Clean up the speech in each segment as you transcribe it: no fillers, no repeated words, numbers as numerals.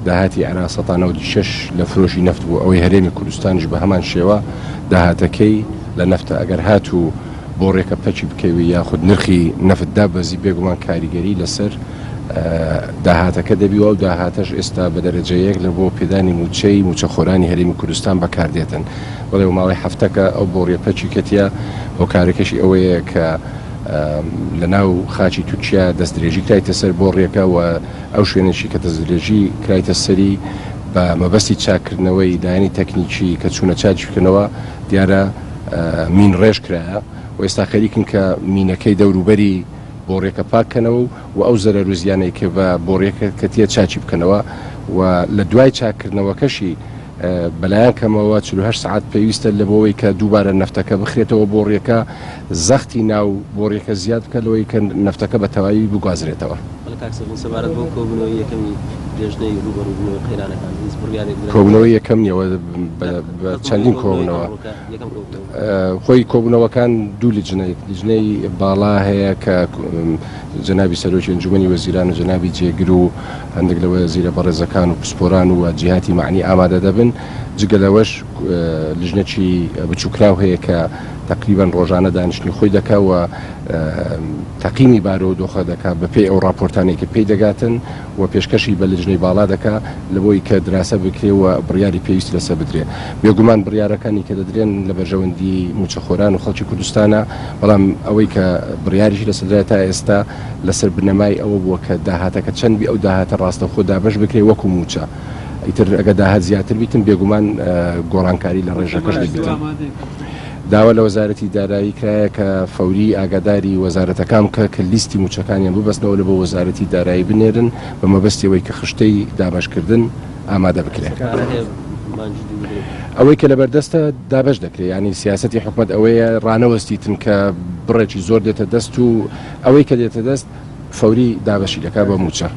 داهاتی عێراق 96 لە فرۆشی نەفت بوو، ئەوەی هەرێمی کوردستانیش بە هەمان شێوە داهاتەکەی لە نەفتە، ئەگەر هاتوو بۆڕیەکە پەکی بکەوی یاخود نرخی نەفت دابەزی بێگومان کاریگەری لەسەر داهاتەکە دەبی و ئەو داهاتەش ئێستا بە دەرەجە یەک لە بۆ پێدانی مووچەی مووچەخۆرانی هەرێمی کوردستان بەکاردێتن. بەڵێ و ماوەی هەفتەکە ئەو بۆڕیە پەکی کەتیە، هۆکارەکەشی ئەوەیە کە لە ناو خاکی تورکیا دەستدرێژی کرایتە سەر بۆڕیەکە و ئەو شوێنەشی کە دەستدرێژی کرایتە سەری بە مەبەستی چاککردنەوەی لایەنی تەکنیکی کە چوونە چاکی بکەنەوە دیارە مین ڕێژ کرایە و ئێستا خەریکن کە مینەکەی دەوروبەری بۆڕیەکە پاک کەنەوە و ئەو زەرەر و زیانەی کە بە بۆڕیەکە کەتیە چاکی بکەنەوە و لە دوای چاککردنەوەکەشی بەلایەن کەمەوە 48 سەعات پێویستە لە بۆوەی کە دووبارە نەفتەکە بخرێتەوە بۆڕیەکە زەختی ناو بۆڕیەکە زیاد بکە لەوەی کە نەفتەکە بە تەواوی بگوازرێتەوە. بەڵێ کاک سەڤین سەبارەت بەو کۆبوونەوەی یەکەمی لێژنەی ڕووبەڕووبوونەوەی قەیرانەکان هیچ بڕیارێک درا؟ کۆبوونەوەی یەکەم نییە بە چەندین کۆبوونەوە خۆی کۆبوونەوەکان دوو لیجنەی لیجنەی باڵا هەیە کە جەنابی سەرۆکی ئەنجومەنی وەزیران و جەنابی جێگر و هەندێک لە وەزیرە بەڕێزەکان و پسپۆران و جیهاتی مەعنی ئامادە دەبن جگە لەوەش لیژنەکی بچووکراو هەیە کە تەقریبەن ڕۆژانە دانیشتنی خۆی دەکا و تەقیمی بارودۆخە دەکا بەپێی ئەو ڕاپۆرتانەی کە پێی دەگاتن و پێشکەشی بە لجنەی باڵا دەکا لەبۆی کە دراسە بکرێ و بڕیاری پێویست لەسەر بدرێ. بێگومان بڕیارەکانی کە دەدرێن لە بەرژەوەندی مووچەخۆران و خەڵکی کوردستانە، بەڵام ئەوەی کە بڕیاریشی لەسەر درا تا ئێستا لەسەر بنەمای ئەوە بووە کە داهاتەکە چەند بی ئەو داهاتە ڕاستەوخۆ دابەش بکرێ وەکو مووچە. ئیتر ئەگەر داهات زیاتر بیتن بێگومان گۆڕانکاری لە ڕێژەکەش دەبیتن. داوا لە وەزارەتی دارایی کرایە کە فەوری ئاگاداری وەزارەتەکان بکە کە لیستی مووچەکانیان ببەستنەوە لە بۆ وەزارەتی دارایی بنێرن بە مەبەستی ئەوەی کە خشتەی دابەشکردن ئامادە بکرێت. ئەوەی کە لەبەردەستە دابەش دەکرێت، یانی سیاسەتی حکومەت ئەوەیە ڕانەوەستیتن کە بڕێکی زۆر دێتە دەست و ئەوەی کە دێتە دەست فەوری دابەشی دەکات بە مووچە.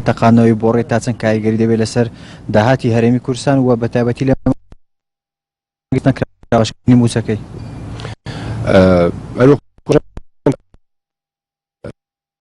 تەقاندنەوەی بۆڕێ تا چەند کاریگەری دەبێت لەسەر داهاتی هەرێمی کوردستان و بەتایبەتی لە دابەشکردنی مووچەکەی؟ هەروەک.